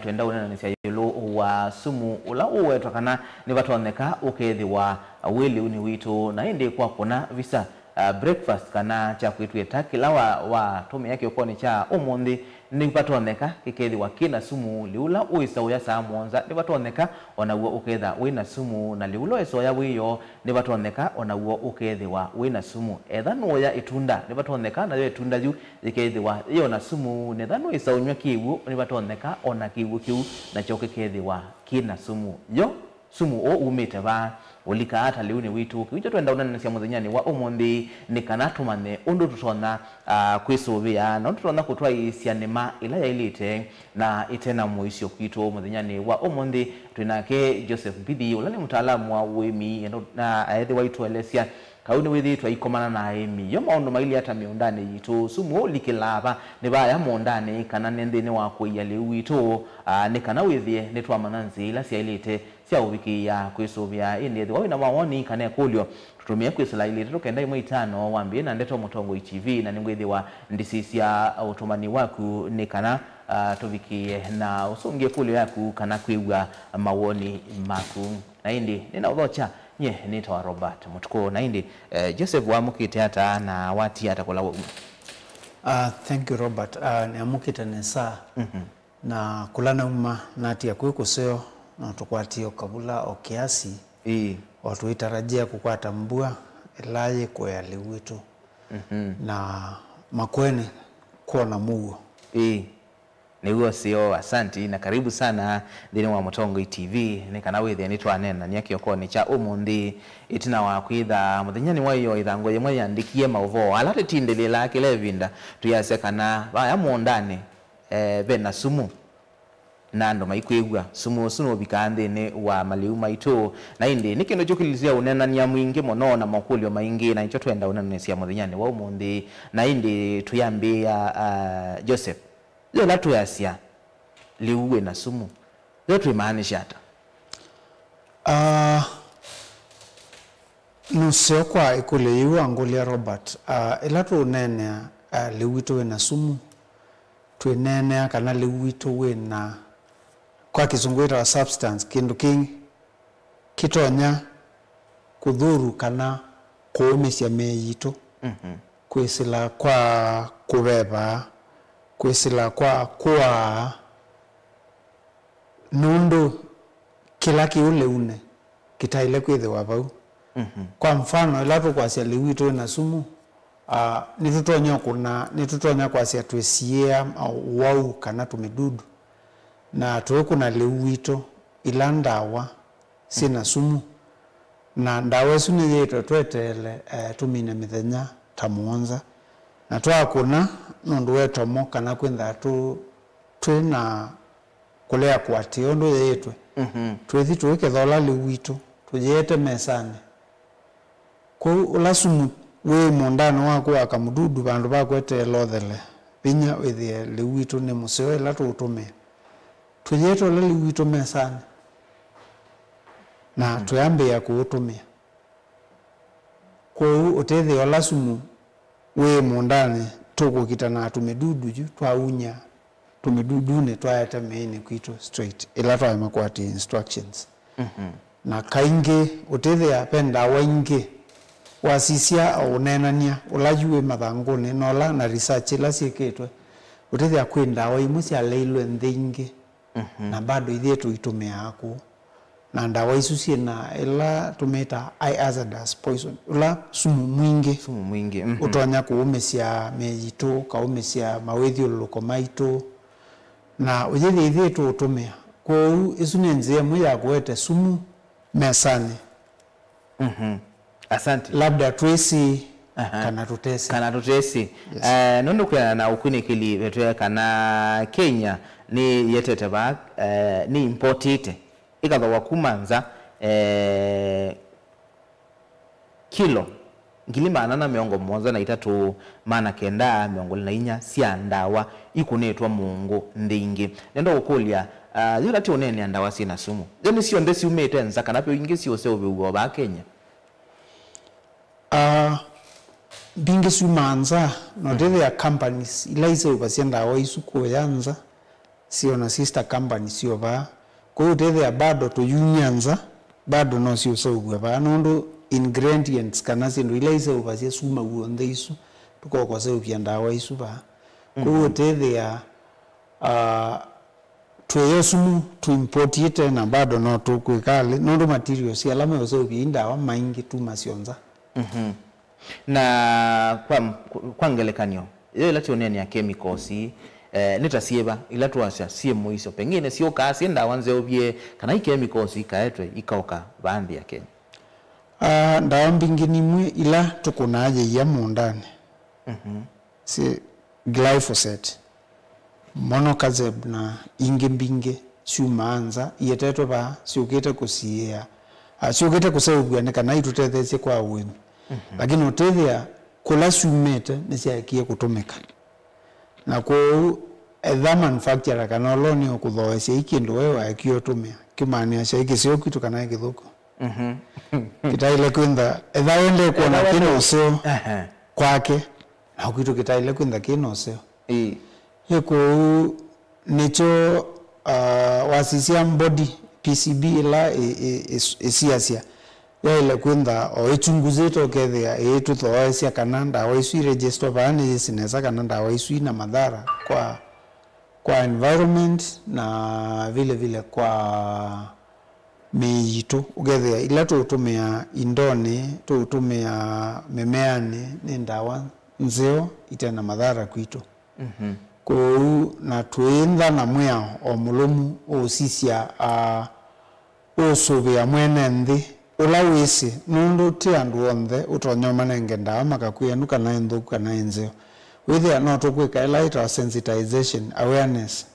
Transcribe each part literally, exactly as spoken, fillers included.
twenda ũneenanĩsya ĩũlũ wa sumu ũla ũwetwa kana nĩvatonyeka ũkethĩwa wĩ lĩunĩ witũ, na ĩndĩ kwa kũna visa, ah, breakfast kana kya kwĩtw'ĩta kĩla wa, watũmĩa kĩokonĩ kya ũmũnthĩ, nĩvatonyeka kĩkethĩwa kĩ na sumu. Lĩu ũla ũĩsa ũya saa mũonza nĩvatonyeka o naw'o ũketha wĩ na sumu, na lĩu ũla ũĩsa ũya wĩoo nĩvatonyeka o naw'o ũkethĩwa wĩ na sumu. Etha nũũya ĩtunda, nĩvatonyeka nayo ĩtunda yu yĩkethĩwa yĩ o na sumu. Netha nũĩsa ũnyw'a kĩw'ũ, nĩvatonyeka o na kĩw'ũ kĩu nakyo kĩkethĩwa kĩ na sumu. Yo, sumu ũũ umĩte va? Ũlikaa ata lĩunĩ witũ? Kĩu kyo twenda ũneenanĩsya mũthenyanĩ wa ũmũnthĩ, nĩ kana tũmanye ũndũ tũtonya, ah, kwĩsũvĩa na ũndũ tũtonya kũtwaĩĩsya nĩma ĩla yaĩlĩte na ĩte na mũisyo kwitũ. Mũthenyanĩ wa ũmũnthĩ twĩ nake Joseph Mbithi, ũla nĩ mũtaalamu wa ũĩmi, na aethĩwa aitũelesya kaũ nĩwĩthĩĩtwe aikomana na aĩmi. Yo maũndũ mailye ata mĩũndanĩ yitũ? Sumu ũlikĩlaa va? Nĩ vaya mũũndanĩ, kana nĩ nthĩnĩ wa kũia lĩu witũ? Ah, nĩ kana wĩthĩe nĩtwamanya nzĩa ila syaĩlĩte sya ũvikĩĩa kwĩsũvĩa. Ĩndĩ ethĩwa wĩ na mawoni kana ĩkũlyo, tũtũmĩe kwĩsĩla ilĩ itatũ kenda ĩmwe itano, wambĩĩe na Ndeto Mũtongoi T V, na nĩngwĩthĩwa ndisisya ũtũmani waku nĩ kana, ah, tũvikĩĩe na ũsũngĩe ĩkũlyo yaku kana kwĩw'a mawoni maku. Na ĩndĩ nĩnaũthokya nyie nĩtawa Robert Mũtukũ. Na ĩndĩ, eh, Joseph, wamũkĩte ata na watia ata kũla wauma? Ah, thank you, Robert. Ah, nĩamũkĩte nesa. Mhm. Na kũla nauma natia kwĩ kũseo, no tũkwatie o kavula o kiasi, ĩĩ, o tũitarajia kũkwata mbua ĩla yĩkũea lĩu witũ. Mhm. Na Makueni kwona mũuo. Ĩĩ. Nĩw'o ũseo, asanti, na karibu sana nthĩnĩ wa Mũtongoi T V, nĩ kana wĩthĩe nĩtwaneenany'a kĩokonĩ kya ũmũnthĩ. Ĩtina wa kwĩtha mũthenyanĩ wa ĩyoo ĩthangũ yĩmwe yĩandĩkie maũvoo ala tũtindĩlĩlaa kĩla ĩvinda, twĩasya kana vaya mũũndanĩ, eh, ve na sumu, na andũ maikwĩw'a. Sumu ũsu nũvikaa nthĩnĩ wa malĩu maitũ, na ĩndĩ nĩ kĩndũ kyũkĩlĩtye ũneenany'a mwingĩ mũno na makũlyo maingĩ, na nĩkyo twenda ũneenanĩsya mũthenyanĩ wa ũmũnthĩ. Na ĩndĩ tũyambĩĩa, ah, Joseph, yĩla twĩasya lĩu wĩ na sumu, yo twĩmaanisha ata? Ah, nũseo kwa ĩkũlyo yĩu wangũlya, Robert. Ah, ĩla tũũneenea, ah, lĩu witũ wĩ na sumu, twĩneenea kana lĩu witũ wĩ na, kwa Kĩsũngũ wĩtawa substance, kĩndũ kĩngĩ kĩtonya kũthũru kana kũũmĩsya mĩĩ yitũ, mhm, kwĩsĩla kwa kũveva, kwĩsĩla kwa kũaa, nũndũ kĩla kĩũ lĩunĩ kĩtaĩle kwĩthĩwa vau. Mhm. Kwa mfano, ĩla tũkwasya lĩu witũ wĩ na sumu, ah, nĩtũtonya kũna, nĩtũtonya kwasya twĩsiĩĩa, ah, ũwau kana tũmĩdudu, na tũikũna lĩu witũ ila ndawa syĩ na sumu, na ndawa ĩsu nĩyĩĩtwe tweteele, eh, tũmine mĩthenya ta mũonza, na twakũna nũndũ wa ĩtomo kana kwĩnthaa tũ-, twĩ na kũlea kũatĩĩa ũndũ yĩĩtwe. Mhm. Twĩthi tũiketha ũla lĩu witũ, tũyĩete mesanĩ. Kwoou ũla sumu wĩ mũũndanĩ waku wa kamũdudu, vandũ va kweteela ũthele, vinya wĩthĩe lĩu witũ nĩ mũseo ĩla tũũtũmĩa. Tũyĩete ũla lĩu witũ mesanĩ, na, mhm, twĩambĩĩa kũũtũmĩa. Kwoou ũtethĩa ũla sumu wĩ mũũndanĩ tũkũkita na tũmĩdudu yu twaunya tũmĩdudunĩ twaete mĩĩnĩ kwitũ straight, ĩla twaema kũatĩĩa instructions. Mhm. Na kaingĩ ũtethĩa ve ndawa ingĩ wasisya o ũneenany'a ũla yu wĩ mathangũnĩ na ũla na research ila syĩkĩtwe, ũtethĩa kwĩ ndawa imwe syaleilwe nthĩ ingĩ, mhm, na bado ithyĩ tũitũmĩaa kũu. Na ndawa isu syĩ na ĩla tũmĩtaa high hazardous poison, ũla sumu mwingĩ, sumu mwingĩ, mhm, ũtonya kũũmĩsya mĩĩ yitũ, ũkaũmĩsya mawĩthyũlũlũko maitũ, na ũyĩthĩa ithyĩ tũũtũmĩa. Kwoou ĩsu nĩ nzĩa ĩmwe ya kũete sumu mesanĩ. Mhm. Asante. Labda twĩsĩ, aha, kana tũtesĩ. Kana tũtesĩ. Yes. Eh, nũndũ kwĩana na ũkunĩkĩli vetwe kana Kenya nĩ yetete vaa, eh, nĩ importĩte ĩkathooa kuma nza, eh, kilo ngili maana ana mĩongo mũonza na itatũ, maana kenda mĩongo ĩlĩ na inya sya ndawa ikũnĩtwe mũũngũ nthĩ ingĩ. Nenda kũkũlya, ah, yĩla ti ũneenea ndawa syĩ na sumu, yo nĩ syonthe syumĩte nza kana ve ingĩ syĩũseũvĩw'a o vaa Kenya? Ah, mbingĩ syumaa nza, na, mm, ũtethĩa companies ila iseũvasya ndawa isu kũya nza, Syo na sister company syo vaa. Kwoou ũtethĩa bado tũyumya nza, bado no siũseũvw'a vaa, nũndũ ingredients kana syĩndũ ila iseũvasya suma w'onthe isu, tũkoka ũseũvya ndawa isu vaa. Kwoou ũtethĩa, ah, twĩyo sumu tũimpotite na bado no tũkwĩka alĩ, nũndũ materials ala meũseũvya i ndawa maingĩ tumasyo nza. Mhm. Na kwa, kwa ngelekany'o, yo ĩla tũũneenea chemicals ii, eh, nĩ ta syĩva ila twasya syĩ mũisyo? Pengine syũkaa syĩ ndawa nzeũvye, kana i chemicals ikaetwe ikaũka vaa nthĩ ya Kenya? Ah, ndawa mbingĩ nimwe ila tũkũnaa yĩia mũũndanĩ. Mhm. Syĩ glyphosate, monocazeb na ingĩ mbingĩ syumaa nza, ietetwe vaa, syũkĩte kũsiĩĩa, ah, syũkĩte kũseũvw'a nĩ kana itũtetheesye kwa ũĩmi. Mhm. Lakini ũtĩthĩa kũla syumĩte nĩsyaekie kũtũmĩka. Na kwoou, etha manufacturer kana ũla ũnĩũkũthooesya i kĩndũ we waekie ũtũmĩa, kĩmaanĩasya i kĩseo kwitũ kana i kĩthũku. Mhm. Kĩtaĩle kwĩntha, etha wendee kwona kĩna ũseo kwake, na kwitũ kĩtaĩle kwĩntha kĩna ũseo. Ĩĩ. Ĩ kũu nĩkyo, ah, wasisya body P C B ĩla ĩ-, ĩ-, ĩ-, ĩsiasya yaĩle kwĩntha o ĩchunguzĩte, ũkethĩa ĩĩtũthooesya kana ndawa isu iregistwa vaa nĩyĩsĩ nesa kana ndawa isu ina mathara kwa, kwa environment na vile vile kwa mĩĩ yitũ. Ũkethĩa ila tũũtũmĩa indonĩ, tũũtũmĩa mĩmeanĩ, nĩ ndawa nzeo ite na mathara kwitũ. Mhm. Kwoou, na twĩĩntha na mwĩao o mũlũmu ũũsisya, ah, ũũsũvĩa mwene nthĩ ũla wĩsĩ, nũndũ ti andũ onthe ũtonya ũmanenge ndawa makakwĩa ĩno kana ĩ nthũku kana ĩ nzeo. Wĩthĩa no tũkwĩka ĩla yĩtawa sensitization, awareness,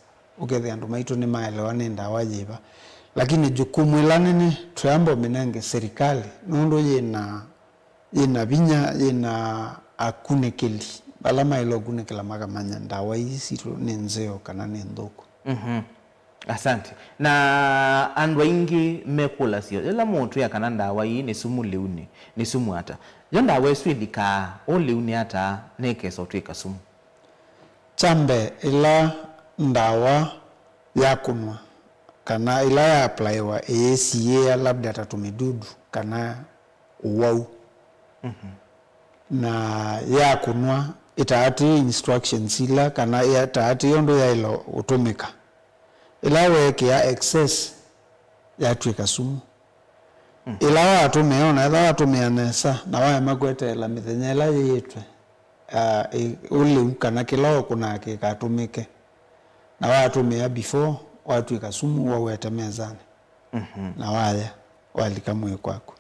ũkethĩa andũ maitũ nĩmaelewa nĩ ndawa yĩva. Lakini jukumu ĩla nene twĩamba ũmĩnenge serikali, nũndũ yĩna, yĩna vinya, yĩna akunĩkĩli ala maĩle ũkunĩkĩla makamanya ndawa ii sitũ nĩ nzeo kana nĩ nthũku. Mhm. Asante. Na andũ aingĩ mekũlasya, yĩla mũũtwĩa kana ndawa ii nĩ sumu lĩunĩ, nĩ sumu ata? Yo ndawa ĩsu ĩlikaa ũ lĩunĩ ata na ĩkesa ũtw'ĩka sumu? Kya mbee, ĩla ndawa yakũnwa, kana ĩla yaaplaiwa ĩyĩsiĩĩa labda ta tũmĩdudu kana ũwau. Mhm. Na yakũnwa ĩtaatĩĩe instructions ila, kana ĩtaatĩĩe ũndũ yaĩle ũtũmĩka. Ĩla weekĩa excess, yatw'ĩka sumu. Mm. Ĩla watũmĩa, ona ethĩwa watũmĩa nesa, na waema kweteela mĩthenya ĩla yĩĩtwe, ah, ĩ-, ũlĩu kana kĩla ũkũnaa kĩkatũmĩke, na watũmĩa before, watw'ĩka sumu, wauete mesanĩ, mhm, na waya, walika mwĩĩ kwaku.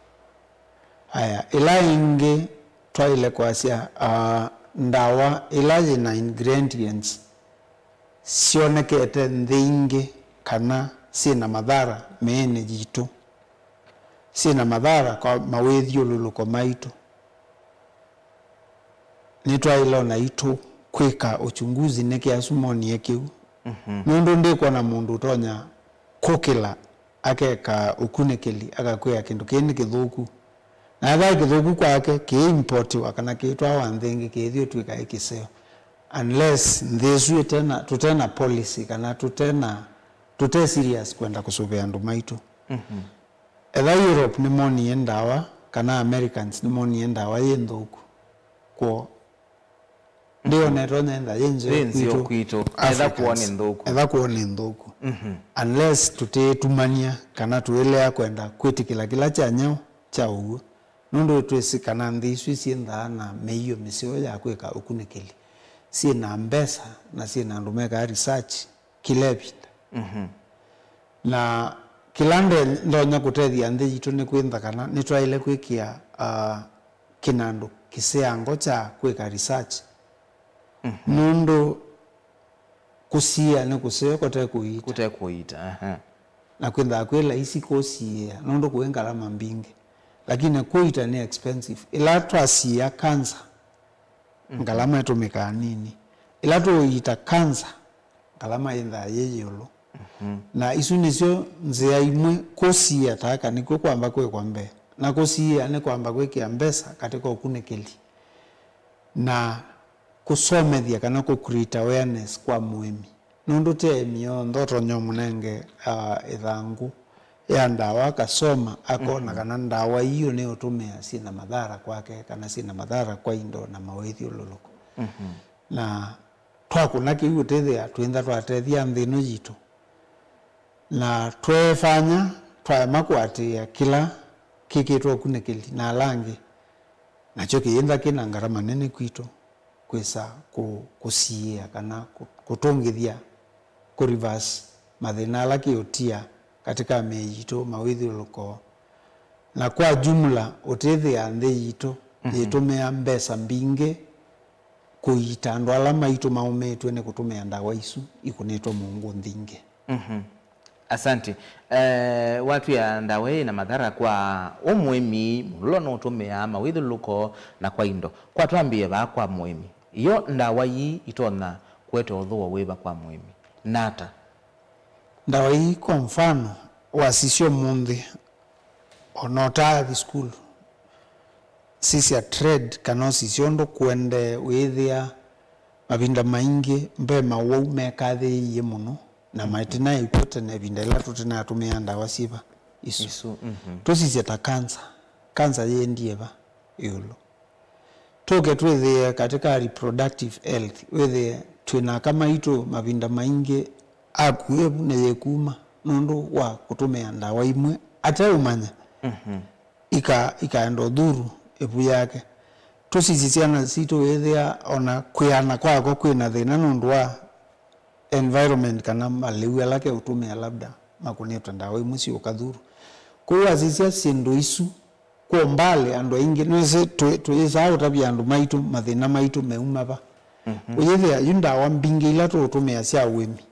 Aya, ĩla ĩngĩ twaĩle kwasya, ah, ndawa ĩla yĩna ingredients syonekete nthĩ ingĩ kana syĩ na mathara mĩĩnĩ yitũ, syĩ na mathara kwa mawĩthyũlũlũko maitũ, nĩtwaĩle o naitũ kwĩka uchunguzi nĩkĩ asu monie kĩu. Mhm. Nũndũ ndĩkwona mũndũ ũtonya kũkĩla akeka ũkunĩkĩli akakwĩa kĩndũ kĩĩ nĩ kĩthũku. Na ethĩwa kĩthũku kwake, kĩimpotiwa kana kĩitwawa nthĩ ĩngĩ kĩithi ũtw'ĩka ĩ kĩseo. Unless nthĩ ĩsu ĩtena, tũtena policy kana tũtena, tũte serious kwenda kũsũvĩa andũ maitũ. Mhm. Ethĩwa Europe nĩmonie ndawa, kana Americans nĩmonie ndawa yĩ nthũku kwoo, ndĩona ĩtonya ĩntha yĩ nzeo kwitũ, kwitũ. Etha kwoo nĩ nthũku. Etha kwoo nĩ nthũku. Mhm. Unless tũtĩĩtumany'a kana tũilea kwenda kwĩtĩkĩla kĩla kya nyaũ kya ũw'o. Nũndũ twĩsĩ kana nthĩ isu isyĩnthaa na mĩio mĩseo ya kwĩka ũkunĩkĩli, syĩ na mbesa na syĩ na andũ mekaa research kĩla ĩvinda. Mhm. Na kĩla nde-, ndonya kũtethya nthĩ yitũ nĩ kwĩntha kana nĩtwaĩle kwĩkĩa, ah, kĩnandũ kĩseango kya kwĩka research. Mhm. Nũndũ kũsiĩĩa nĩ kũseo kũte kũiita. Kũte kũiita, aha. Na kwĩnthaa kwĩ laisi kũsiĩĩa nũndũ kũĩ ngalama mbingĩ. Lakini kũiita nĩ expensive. Ĩla twasiĩĩa cancer, mhm, ngalama ĩtũmĩkaa nini. Ĩla tũũiita cancer, ngalama yĩnthaa yĩ ĩũlũ. Mhm. Na isu nĩsyo nzĩa imwe kũsiĩĩa ta aka nĩkw'o kwamba kwĩkwa mbee. Na kũsiĩĩa nĩ kwamba kwĩkĩa mbesa katika ũkunĩkĩli na kũsomethya kana kũ create awareness kwa mũĩmi. Nũndũ ti aĩmi onthe ũtonya ũmũnenge, ah, ĩthangũ ya ndawa akasoma, akona kana ndawa ii ũnĩũtũmĩa syĩna mathara kwake kana syĩna mathara kwa indo na mawĩthyũlũlũko. Na twakũna kĩu ũtĩthĩa twĩntha twatethya nthĩ ĩno yitũ. Na tweefanya twaema kũatĩĩa kĩla kĩkĩtwe ũkunĩkĩli na ala angĩ, nakyo kĩyĩntha kĩ na ngarama nene kwitũ kwĩsa kũ-, kũsiĩĩa kana kũ-, kũtũngĩthya kũ reverse mathĩna ala kĩũtia katika mĩĩ yitũ, mawĩthyũlũko. Na kwa jumla, ũtĩthĩa nthĩ yitũ yĩtũmĩa mbesa mbingĩ kũiita andũ ala maitũ maũmĩtw'e nĩ kũtũmĩa ndawa isu ikũnĩtwe mũungũ nthingĩ. Mhm. Asante. Eh, watwĩa ndawa ĩĩ na mathara kwa ũ mũĩmi, mũndũ ũla ũnũtũmĩaa mawĩthyũlũlũko na kwa indo. Kwa twambĩĩe vaa kwa mũĩmi. Yo ndawa ii itonya kũete ũthũo wĩva kwa mũĩmi? Nata? Ndawa ii, kwa mfano, wasisya ũmũnthĩ, ona ũtaathi sukulu, sisya trade kana ũsisya ũndũ kũendee, wĩĩthĩa mavinda maingĩ ve mawau mekathĩĩie mũno, na maĩtina ĩkw'o tene, ĩvinda ĩla tũtinatũmĩaa ndawa syĩva isu. Isu, mhm. Tũsisye ta cancer. Cancer yĩendie va ĩũlũ? Tũke twĩthĩe katika reproductive health, wĩthĩe twĩ na aka maitũ mavinda maingĩ akuĩvu na yĩkuma nũndũ wa kũtũmĩa ndawa imwe ateũmanya, mhm, ika-, ikaenda ũthuru ĩvu yake. Tũsisye syana sitũ, wĩthĩa ona kwĩana kwako kwĩ na thĩna nũndũ wa environment kana malĩu ala keũtũmĩa labda makũnĩtwe ndawa imwe syĩ ũkathuru. Kwoou asisya syĩndũ isu kwa ũmbalĩ andũ aingĩ, nĩwĩsĩ twĩ-, twĩsaa ũtavya andũ maitũ mathĩna maitũ meuma va. Mhm. Ũyĩthĩa yu ndawa mbingĩ ila tũũtũmĩa sya ũĩmi,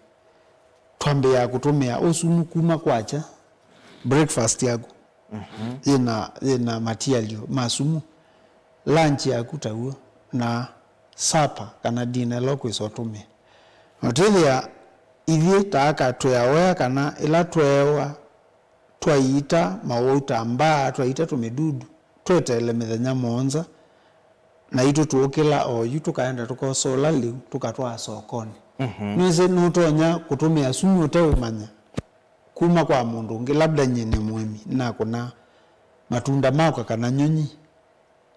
twambĩĩaa kũtũmĩa ũsumu kuma kwakya, breakfast yaku, mhm, yĩna, yĩna matialio ma sumu. Lunch yaku taw'o, na supper kana dinner ĩla ũkwĩsa ũtũmĩa. Na ũtĩthĩa ithyĩ ta aka twĩawea kana ĩla tweewa twaiita mawau ta mbaa, twaiita tũmĩdudu, tweteele mĩthenya mũonza, naitũ tũũkĩla oyu tũkaenda tũkosola lĩu tũkatwaa sokonĩ. Mhm. Nĩwĩsĩ nũtonya kũtũmĩa sumu ũteũmanya kuma kwa mũndũ ũngĩ, labda nyie nĩ mũĩmi, nakũna matunda makwa kana nyonyi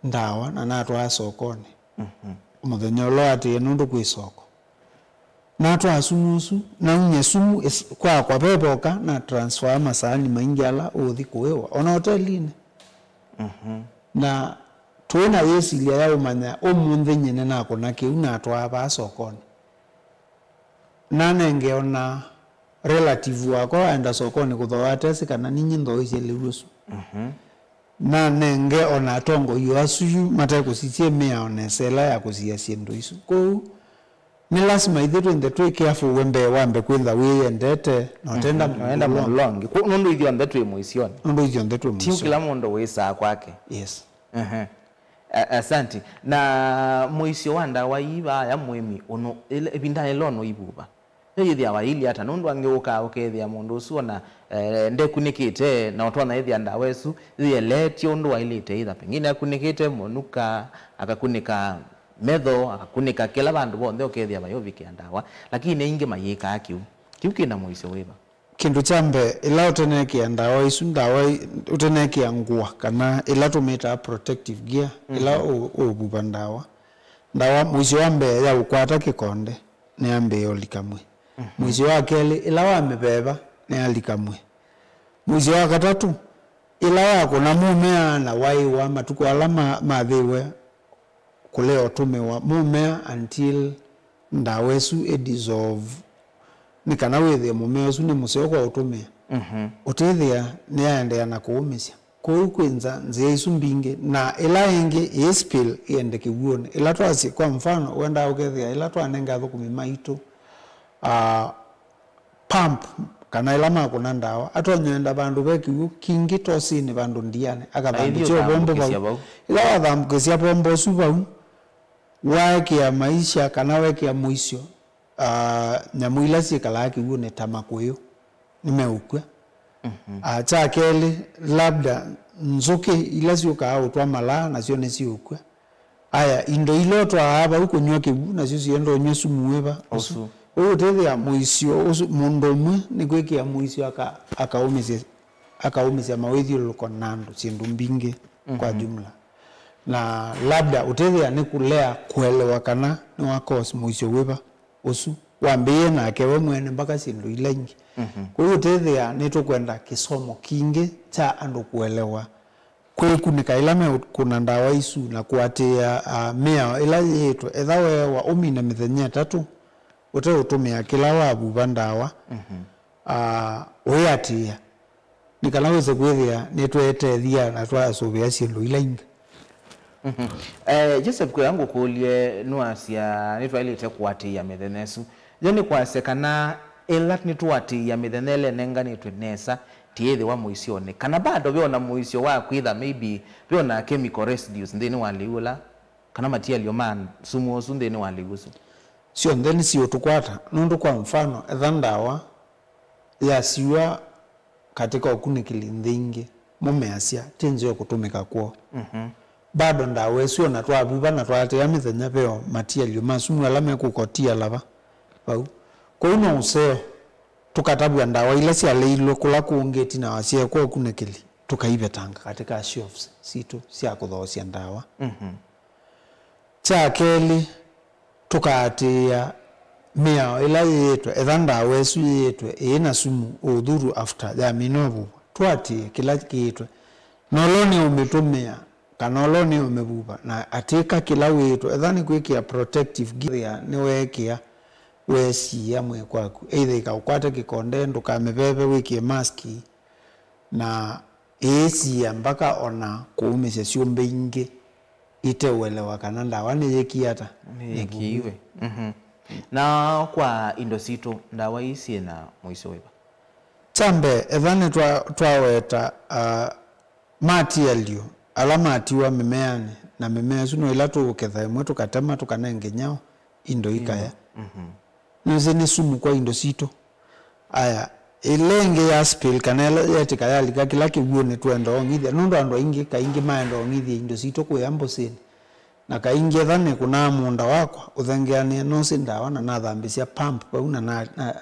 ndawa na natwaa sokonĩ. Mhm. Mũthenya ũla waatĩĩe nũndũ kwĩ soko. Natwaa sumu ũsu, naumya sumu ĩs-, kwakwa ve voka, na transfer masaani maingĩ ala ũũthi kũĩwa, ona hotelinĩ. Mhm. Na twĩ na yĩsilya ya ũmanya ũmũnthĩ nyie nĩnakũna kĩu natwaa vaa sokonĩ. Nanenge ona relative wakwa waenda sokonĩ kũthooa atesĩ kana ninyie nthooisye lĩu ũsu. Mhm. Nanenge ona atongoi o asu yu matekũsisya mĩao nesa ĩla ya kũsiĩa syĩndũ isu. Kwoou, nĩ lasima ithyĩ twĩnthe twĩ careful we mbee wambe kwĩntha wĩyendete na ũtenda, mhm, mũndũ ũla ũngĩ. Kwoou nũndũ ithyonthe twĩ mũisyonĩ. Nũndũ ithyonthe twĩ mũisyonĩ. Ti kĩla mũndũ wĩsaa kwake. Yes. Ehe. A-, asante. Na mũisyo wa ndawa ii vaa ya mũĩmi ũnũ, ĩla, ĩvinda ĩla ũnũivuva. Yo yĩthĩawa ĩilyĩ ata? Nũndũ angĩ ũkaa ũkethĩa mũndũ ũsu ona, eh, ndekunĩkĩte, na ũtonya ĩthĩa ndawa ĩsu yĩeleetye ũndũ waĩlĩte, ĩtha pengine akunĩkĩte mũnuka, akakunĩka metho, akakunĩka kĩla vandũ vonthe ũkethĩa vayũvikĩa ndawa, lakini aingĩ mayĩkaa kĩu. Kĩu kĩna mũisyo wĩva? Kĩndũ kya mbee, ĩla ũteneekĩa ndawa isu, ndawa i-, ũteneekĩa ngũa, kana ĩla tũmĩtaa protective gear, ĩla, mhm, ũ-, ũũvuva ndawa, ndawa mũisyo wa mbee ya ũkwata kĩkonde nĩyambĩĩe ũlika mwĩĩ. Mhm. Mũisyo wa kelĩ, ĩla wamĩveva nĩyalika mwĩĩ. Mũisyo wa katatũ, ĩla wakũna mũmea na waĩwa matukũ ala ma-, mathĩwe kũlea ũtũmĩwa mũmea until ndawa ĩsu ĩ dissolve, nĩ kana wĩthĩe mũmea ũsu nĩ mũseo kwa ũtũmĩa. Mhm. Ũtĩthĩa nĩyaendeea na kũũmĩsya. Kwoou kwĩ nza-, nzĩa isu mbingĩ, na ĩla ĩngĩ ĩĩ spill ĩende kĩw'ũnĩ. Ĩla twasye, kwa mfano, wendaa ũkethĩa ĩla twanenga athũkũmi maitũ, ah, pump, kana ĩla makũna ndawa, atonya enda vandũ ve kĩw'ũ kingĩ tosinĩ, vandũ ndianĩ, akathambĩkya ũvombo vau. Ĩla wathambũkĩsya vombo ũsu vau, waekĩa maisha kana wekĩa mũisyo, ah, nyamũ ila syĩkalaa kĩw'ũnĩ ta makũyũ nĩmeũkw'a. Mhm. Ah, kya kelĩ, labda nzũkĩ ila syũkaa ũtwa malaa nasyo nĩsiũkw'a. Aya, indo ila ũtwaa vau kũnyw'a kĩw'ũ, nasyo sienda ũnyw'a sumu wĩva? Ũsu. Ũsu. Ũu ũtethĩa mũisyo ũsu, mũndũ ũmwe nĩ kwĩkĩa mũisyo aka-, akaũmĩsya, akaũmĩsya mawĩthyũlũlũko na andũ syĩndũ mbingĩ kwa jumla. Na labda ũtethĩa nĩ kũlea kũelewa kana nĩ wa cause mũisyo wĩva ũsu wambĩĩe nake we mwene mpaka syĩndũ ila ingĩ. Kwoou ũtethĩa nĩtũkwenda kĩsomo kingĩ kya andũ kũelewa kwĩkunĩka ĩla mekũna ndawa isu na kũatĩĩa, ah, mĩao ĩla yĩĩtwe. Etha weewa ũmine mĩthenya ĩtatũ ũteũtũmĩa kĩla wavuva ndawa, ah, ũiatĩĩa, nĩ kana wĩse kwĩthĩa nĩtweetethya na twasũvĩa syĩndũ ila ingĩ. Mhm. Eh, Joseph, kwĩa ngũkũlye, nĩwasya nĩtwaĩlĩte kũatĩĩa mĩthenya ĩsu. Yo nĩ kwasya kana ĩla nĩtũatĩĩa mĩthenya ĩla ĩnenganĩtwe nesa, tĩyĩthĩwa mũisyonĩ? Kana bado ve ona mũisyo wa kwĩtha maybe ve ona chemical residues nthĩnĩ wa lĩu ũla, kana matialyo ma sumu ũsu nthĩnĩ wa lĩu ũsu? Syonthe nĩsiũtũkwata, nũndũ kwa mfano, etha ndawa yasiwa katĩ ka ũkunĩkĩli nthĩ ingĩ, mũmeasya ti nzeo kũtũmĩka kwoo. Mhm. Bado ndawa ĩsu ona twavuva na twaatĩĩa mĩthenya, veo matialyo ma sumu ala mekũkotia lava vau. Kwoou no ũseo tũkatavw'a ndawa ila syaleilwe kũla kũngĩ ĩtina wa syeekwa ũkunĩkĩli, tũkaivetanga katĩ ka shelves sitũ sya kũthoosya ndawa. Mhm. Kya kelĩ, tũkaatĩĩa mĩao ĩla yĩĩtwe. Etha ndawa ĩsu yĩĩtwe ĩĩ na sumu ũũthuru after yamina ũvuvwa, tũatĩĩe kĩla kĩĩtwe. Nolo nĩũmĩtũmĩa, kana olo nĩũmĩvuva, na atĩka kĩla wĩĩtwe. Etha nĩ kwĩkĩa protective gear, nĩweekĩa, weesiĩa mwĩĩ kwaku. Either ĩkaũkwate kĩkonde, ndũkamĩveve, wĩkĩe mask, na ĩĩsiĩa mpaka ona kũũmĩsya syũmbe ingĩ iteũelewa kana ndawa nĩyĩkie ata? Nĩyĩkiiwe. Mhm. Na kwa indo sitũ, ndawa ii syĩ na mũisyo wĩva? Kya mbee, etha nĩtwa-, twaweta, ah, matialyo ala matiwa mĩmeanĩ, na mĩmea ĩsu no ĩla tũũketha ĩmwe tũkatema tũkanenge nyaũ, indo ikaya. Mhm. Nĩwĩsĩ nĩ sumu kwa indo sitũ. Aya, ĩla ĩngĩ ya spill, kana ĩla yetĩka yalika kĩla kĩw'ũnĩ, twenda ong'ithya, nũndũ andũ aingĩ kaingĩ maenda ong'ithya indo sitũ kũya mbũsĩnĩ. Na kaingĩ etha nĩkũnaa mũũnda wakwa, ũthengeanĩe nosĩ ndawa na nathambĩsya pump vau, na, na, na,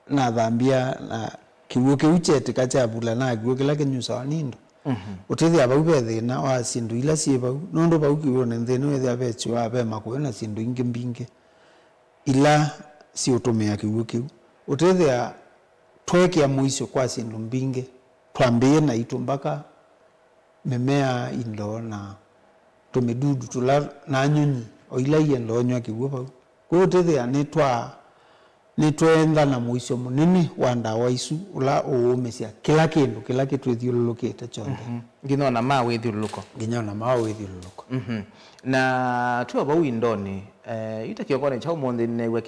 nathambia na kĩw'ũ kĩu kyetĩka kyavula na kĩw'ũ kĩla kĩnyusawa nĩ indo. Mhm. Ũtethĩa vau ve thĩna wa syĩndũ ila syĩ vau, nũndũ vau kĩw'ũnĩ nthĩnĩ wĩthĩa ve syũa, ve makũyũ na syĩndũ ingĩ mbingĩ ila siũtũmĩa kĩw'ũ kĩu. Ũtethĩa tweekĩa mũisyo kwa syĩndũ mbingĩ, twambĩĩe naitũ mpaka mĩmea, indo, na tũmĩdudu tũla, na nyũnyi o ila ienda ũnyw'a kĩw'ũ vau. Kwoou ũtethĩa nĩtwa-, nĩtweenda na mũisyo mũnene wa ndawa isu, ũla ũũmĩsya kĩla kĩndũ kĩla kĩtwĩthyũlũlũkĩte kyonthe. Mhm. Nginya ona ma wĩthyũlũlũko. Nginya ona ma wĩthyũlũlũko. Mhm. Na twĩ o vau indonĩ, eh, yu ta kĩokonĩ kya ũmũnthĩ nĩneew'a